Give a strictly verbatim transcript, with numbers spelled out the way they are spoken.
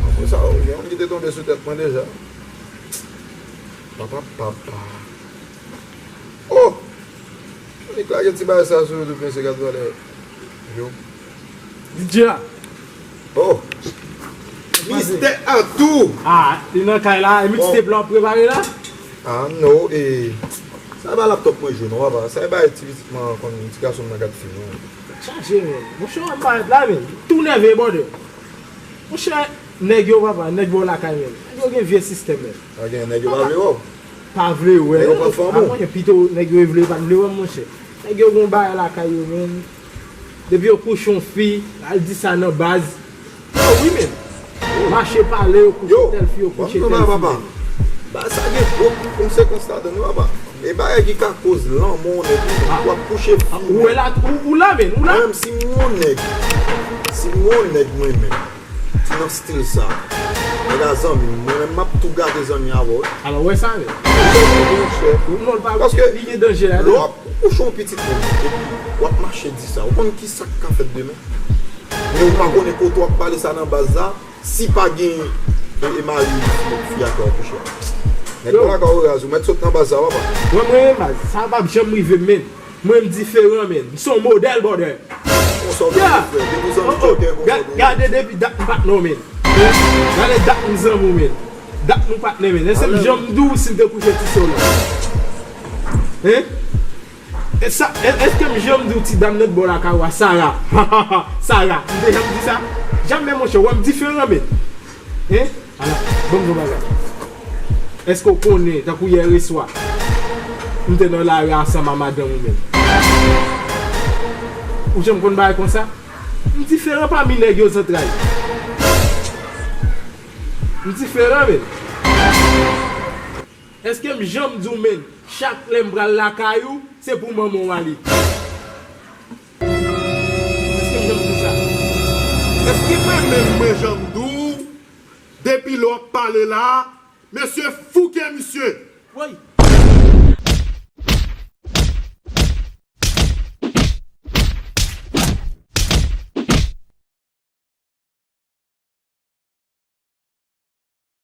Apre sa, gen yon ki te tonbe sou tèt mwen deja. Papa, papa. Oh! Nik lage ti bagay sa sou YouTube, mesye, gad valè yo. D J a. Oh! Mistè Arthur! Ah, li nan kay la, e mixtape la w ap prepare la? Ah, no, e. Sa e pa laptop mwen jwe, non, papa. Sa e bagay ti pitit mwen, konn ti gason m nan gad fim, non. Chaje, men. Monchè, w ap parèt la, men. Tou nève, brother. Monchè, nèg yo, papa, nèg bò lakay, men. Nèg yo gen vye sistèm, men. Pa gen, nèg yo pa vle wè w. Pa vle wè. Nèg yo pran fanm ou. Ah, monchè, pito nèg yo vle pa t vle wè m, monchè. Nèg yo gon bagay lakay yo, men. Depi yo kouche yon fi, al di sa nan baz. Yo, wi, men. Mache pale, yo kouche tèl fi, yo kouche tèl fi, men. Ba sa gen gwo konsekans ladan, wi, papa. E bagay ki ka koz lanmò, nèg, wi, w ap kouche fi, ou wè la, ou, ou la, men, ou la. Mwen menm, si m wè yon nèg, si m wè yon nèg, mwen menm, ki nan stil sa. Nèg a zanmi m, mwen menm, m ap tou gate zanmi avè w. Alò, wè sa, men. Monchè. Non, l pa, paske li gen danje ladan. Lè w ap kouche yon pitit moun, epi w ap mache di sa, ou konn ki sa k ka fèt demen? Men ou pa konnen kote w ap pale sa nan baz la, si pa gen, e, e mari fi a ke w ap kouche a. Nèg bò lakay ou raz, ou mèt sot nan baz sa, papa. Mwen, mwen, mwen, baz, sa p ap janm rive m, men. Mwen, m diferan, men. M se yon modèl, brother. Konsa w vle fè, depi w zanmi jòkèy konsa, gade depi dat m pa t nan w, men. Gade dat m zanmi w, men. Dat nou patnè, men. Èske m janm di w si m te kouche ti sè w la? Hein? E sa, è-, èske m janm di w ti dam nan t bò lakay ou a, Sara? Sara, m te janm di sa? Jamè, monchè, w wè m diferan, men. Hein? Ala, ban m di w bagay. Èske w konnen, tankou yè reswa, m te nan lari ansanm a madanm ou menm? Ou janm konn bagay konsa? M diferan pami nèg yo zantray. M diferan, men. Èske m janm di w, men, chak lè m pral lakay ou, se pou manman w ale? Èske m janm di w sa? Èske mwen menm mwen janm di w, depi lè w ap pale la, mesye fouke misye. Woy,